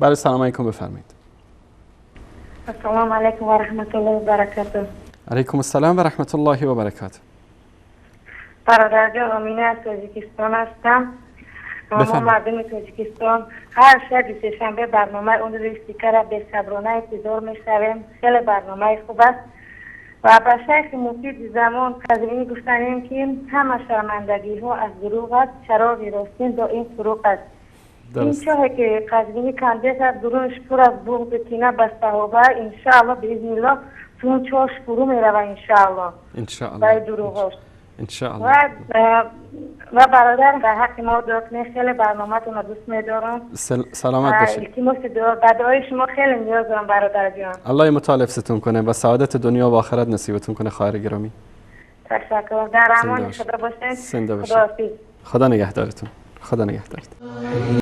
بله، سلام علیکم، بفرمایید. السلام علیکم و رحمت الله و برکاته. علیکم السلام و رحمت الله و برکاته. برادر جان، امینه از تاجیکستان هستم. ما مردم تاجیکستان هر شب سه‌شنبه برنامه اون روی را به صبرانه انتظار میشویم. خیلی برنامه خوب است و به شیخ مفید زمان قزوینی گفتنیم که همه شرمندگی ها از دروغ است، چراغ راستین دائم فروغ است. این چاهی که قزوینی کنده کرد درونش پر از بغض و کینه به صحابه، انشاءالله باذن الله تو اون چاهش فرو میروه انشاءالله. انشاءالله. برای دروغاش. انشاءالله. و برادر، در حق ما دعا کنید. خیلی برنامه‌تون رو دوست می‌دارم. سلامت باشید. التماس دعا، به دعای شما خیلی نیاز دارم برادر جان. الله متعال حفظتون کنه و سعادت دنیا و آخرت نصیبتون کنه خواهر گرامی. تشکر، در امان خدا باشین. زنده باشید. خداحافظ. خدا نگهدارتون، خدا نگهدارتون.